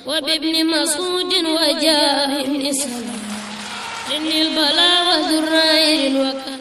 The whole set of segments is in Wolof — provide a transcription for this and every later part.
وبابن مسعود وجاه ابن سلام إن البلاء وذرائر وكلام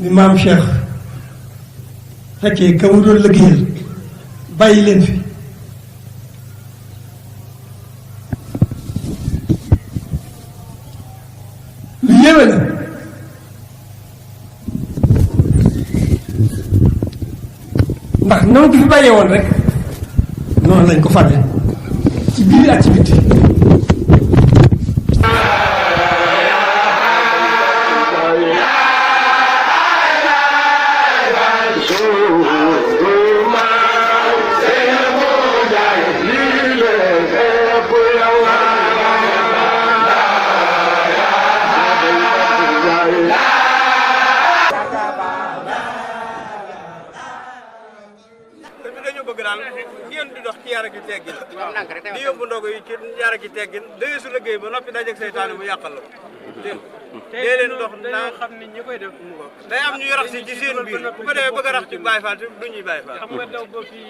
ni maam Cheikh fekkee ka mu doon liggéeyal bàyyi leen fi lu yéeme la ndax na ma ko fi bàyyee woon rek noonu lañ ko fàtte ci biir ak ci biti ngeen di dox ci yar ak teggin di yóbbu ndogu yi ci yar ak teggin dëgg su liggéey ba noppi dajeeg seytaane mu yàqal la dee leen dox naa xam ni ñi koy def mu ko day am ñu rax si ci seen biir bu ko defee bëgg a rax ci Baay Faal te du ñuy Baay Faal xam nga daw ba fii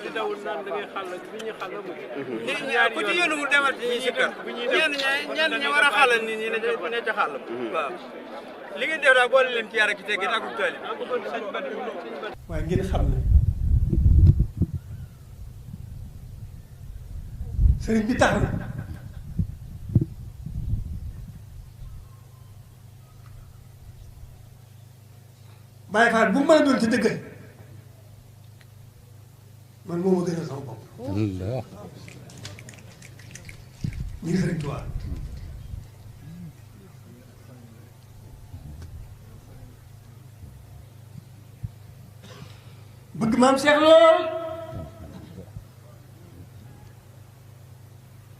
di dawul naan da ngay xàll bi ñuy xàll mu ku ci yéenuwul demal ci ñi si kër ñenn ñi war a xàllal nit ñi ne ca xàll waaw li ngeen def daal boole leen ci yar ak teggin ak tool yi waaye ngeen xam ne sëriñ bi tax na Baay Faal bu mu mën a doon ci dëgg man moo ma gënal sama bopp ngir sëriñ Tuubaa bëgg maam Cheikh lool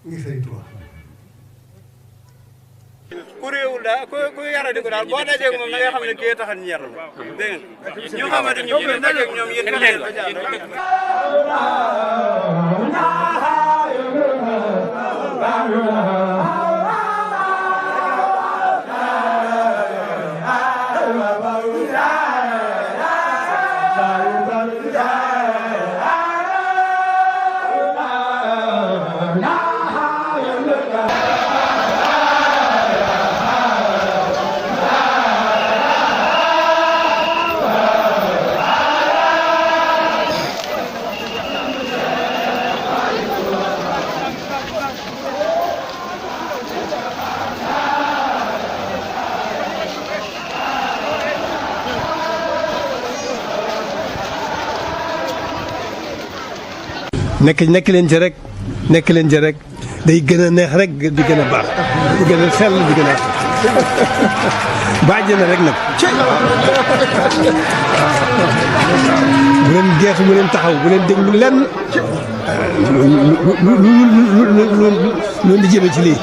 ngir sëriñ Tuubaa ku réewul daal ku yara di ko daal boo dajeeg moom da ngay xam ne kii taxal ñu yar la dégg nga ñu xamante ñu bu dajeeg ñoom yéen leen nekk leen ci rek day gën a neex rek di gën a baax di gën a sell di gën a baaje na rek nag bu leen geesu bu leen taxaw bu leen déglu lenn lu di jëme ci lii